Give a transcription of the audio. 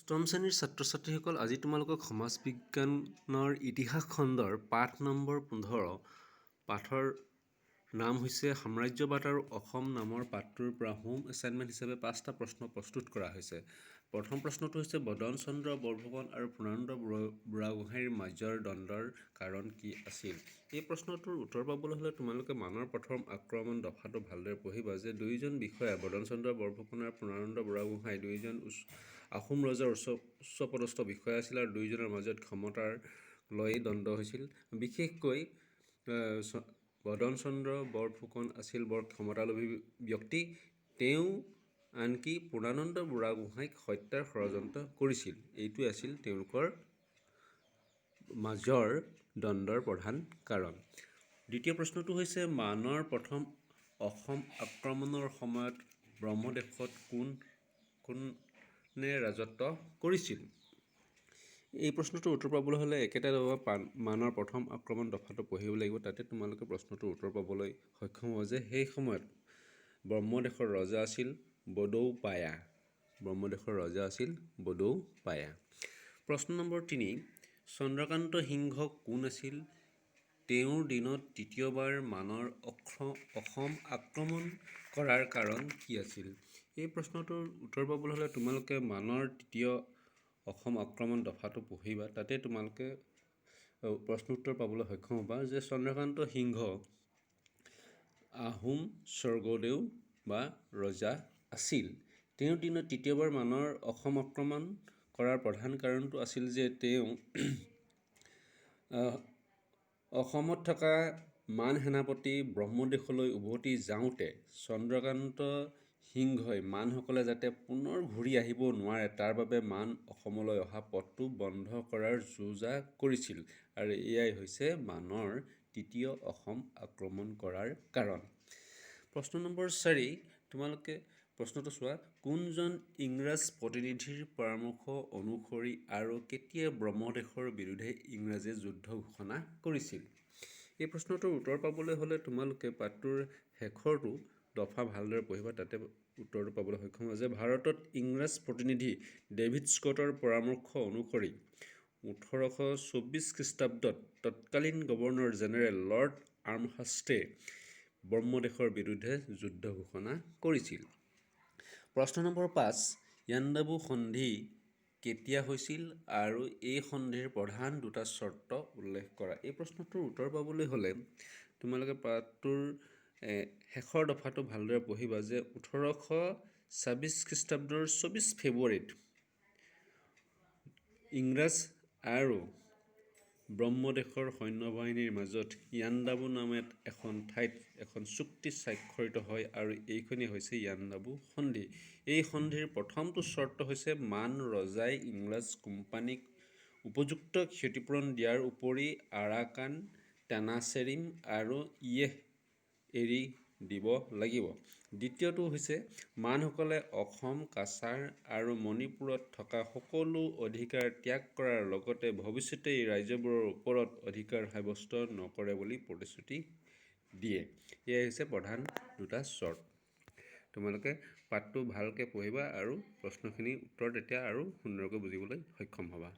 অষ্টম শ্ৰেণীৰ ছাত্ৰ ছাত্ৰীসকল, আজি তোমালোকক সমাজ বিজ্ঞানৰ ইতিহাস খণ্ডৰ পাঠ নম্বৰ 15, পাঠৰ নাম হৈছে সাম্ৰাজ্যবাদ আৰু অসম নামৰ পাঠটোৰ পৰা হোম এছাইনমেণ্ট হিচাপে 5টা প্ৰশ্ন প্ৰস্তুত কৰা হৈছে। প্ৰথম প্ৰশ্নটো হৈছে বদন চন্দ্ৰ বৰফুকন আৰু পূৰ্ণানন্দ বুঢ়াগোহাঁইৰ মাজৰ দ্বন্দ্বৰ কাৰণ কি আছিল? এই প্ৰশ্নটোৰ উত্তৰ পাবলৈ হ'লে তোমালোকে মানৰ প্ৰথম আক্ৰমণ দফাটো ভালদৰে পঢ়িবা যে দুয়োজন বিষয়া বদন চন্দ্ৰ বৰফুকন আৰু পূৰ্ণানন্দ বুঢ়াগোহাঁই দুয়োজন আহোম ৰজাৰ উচ্চ পদস্থ বিষয়া আছিল আৰু দুয়োজনৰ মাজত ক্ষমতাৰ লৈ দ্বন্দ্ব হৈছিল। বিশেষকৈ বদন চন্দ্ৰ বৰফুকন আছিল বৰ ক্ষমতালোভী ব্যক্তি। তেওঁ আনকি পূৰ্ণানন্দ বুঢ়াগোহাঁইক হত্যাৰ ষড়যন্ত্ৰ কৰিছিল। এইটোৱে আছিল তেওঁলোকৰ মাজৰ দ্বন্দ্বৰ প্ৰধান কাৰণ। দ্বিতীয় প্ৰশ্নটো হৈছে মানৰ প্ৰথম অসম আক্ৰমণৰ সময়ত ব্ৰহ্মদেশত কোন কোনে ৰাজত্ব কৰিছিল? এই প্ৰশ্নটোৰ উত্তৰ পাবলৈ হ'লে একেটা মানৰ প্ৰথম আক্ৰমণ দফাটো পঢ়িব লাগিব। তাতে তোমালোকে প্ৰশ্নটোৰ উত্তৰ পাবলৈ সক্ষম হ'ব যে সেই সময়ত ব্ৰহ্মদেশৰ ৰজা আছিল বদৌপায়া। ব্ৰহ্মদেশৰ ৰজা আছিল বদৌপায়া। প্ৰশ্ন নম্বৰ 3, চন্দ্ৰকান্ত সিংহ কোন আছিল? তেওঁৰ দিনত তৃতীয়বাৰ মানৰ অসম আক্ৰমণ কৰাৰ কাৰণ কি আছিল? এই প্ৰশ্নটোৰ উত্তৰ পাবলৈ হ'লে তোমালোকে মানৰ তৃতীয় অসম আক্ৰমণ দফাটো পঢ়িবা। তাতে তোমালোকে প্ৰশ্ন উত্তৰ পাবলৈ সক্ষম হ'বা যে চন্দ্ৰকান্ত সিংহ আহোম স্বৰ্গদেউ বা ৰজা আছিল। তেওঁৰ দিনত তৃতীয়বাৰ মানৰ অসম আক্ৰমণ কৰাৰ প্ৰধান কাৰণটো আছিল যে তেওঁ অসমত থকা মান সেনাপতি ব্ৰহ্মদেশলৈ উভতি যাওঁতে চন্দ্ৰকান্ত সিংহই মানসকলে যাতে পুনৰ ঘূৰি আহিব নোৱাৰে তাৰ বাবে মান অসমলৈ অহা পথটো বন্ধ কৰাৰ যো-জা কৰিছিল আৰু এয়াই হৈছে মানৰ তৃতীয় অসম আক্ৰমণ কৰাৰ কাৰণ। প্ৰশ্ন নম্বৰ 4, তোমালোকে প্ৰশ্নটো চোৱা, কোনজন ইংৰাজ প্ৰতিনিধিৰ পৰামৰ্শ অনুসৰি আৰু কেতিয়া ব্ৰহ্মদেশৰ বিৰুদ্ধে ইংৰাজে যুদ্ধ ঘোষণা কৰিছিল? এই প্ৰশ্নটোৰ উত্তৰ পাবলৈ হ'লে তোমালোকে পাঠটোৰ শেষৰটো দফা ভালদৰে পঢ়িবা। তাতে উত্তৰটো পাবলৈ সক্ষম হ'ব যে ভাৰতত ইংৰাজ প্ৰতিনিধি ডেভিড স্কটৰ পৰামৰ্শ অনুসৰি 1824 খ্ৰীষ্টাব্দত তৎকালীন গভৰ্ণৰ জেনেৰেল লৰ্ড আৰ্মহাৰ্ষ্টে ব্ৰহ্মদেশৰ বিৰুদ্ধে যুদ্ধ ঘোষণা কৰিছিল। প্ৰশ্ন নম্বৰ 5, ইয়াণ্ডাবু সন্ধি কেতিয়া হৈছিল আৰু এই সন্ধিৰ প্ৰধান দুটা চৰ্ত উল্লেখ কৰা। এই প্ৰশ্নটোৰ উত্তৰ পাবলৈ হ'লে তোমালোকে পাঠটোৰ শেষৰ দফাটো ভালদৰে পঢ়িবা যে 1826 খ্ৰীষ্টাব্দৰ 24 ফেব্ৰুৱাৰীত ইংৰাজ আৰু ব্ৰহ্মদেশৰ সৈন্যবাহিনীৰ মাজত ইয়াণ্ডাবু নামে এখন ঠাইত এখন চুক্তি স্বাক্ষৰিত হয় আৰু এইখনেই হৈছে ইয়াণ্ডাবু সন্ধি। এই সন্ধিৰ প্ৰথমটো চৰ্ত হৈছে মান ৰজাই ইংৰাজ কোম্পানীক উপযুক্ত ক্ষতিপূৰণ দিয়াৰ উপৰি আৰাকান, টেনাছেৰিম আৰু ইয়েহ এৰি দিব লাগিব। দ্বিতীয়টো হৈছে মানসকলে অসম, কাছাৰ আৰু মণিপুৰত থকা সকলো অধিকাৰ ত্যাগ কৰাৰ লগতে ভৱিষ্যতে এই ৰাজ্যবোৰৰ ওপৰত অধিকাৰ সাব্যস্ত নকৰে বুলি প্ৰতিশ্ৰুতি দিয়ে। এয়াই হৈছে প্ৰধান দুটা চৰ্ত। তোমালোকে পাঠটো ভালকৈ পঢ়িবা আৰু প্ৰশ্নখিনিৰ উত্তৰ তেতিয়া আৰু সুন্দৰকৈ বুজিবলৈ সক্ষম হ'বা।